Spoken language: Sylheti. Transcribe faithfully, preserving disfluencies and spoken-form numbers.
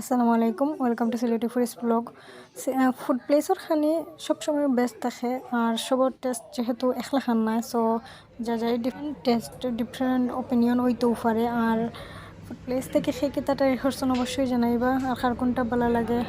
আসসালামু আলাইকুম, welcome to Sylheti Foodies vlog। সে, আহ, ফুড প্লেসর খানি সবসময় বেস্ট থাকে, আর সবর টেস্ট যেহেতু একলাখান নায়, সো যা যাই ডিফারেন্ট টেস্ট, ডিফারেন্ট ওপিনিয়ন অইতেও পারে। আর ফুড প্লেস থাকি কে কিতা ট্রাই করছইন অবশ্যই জানাইবা, আর কার কুনটা ভালা লাগে।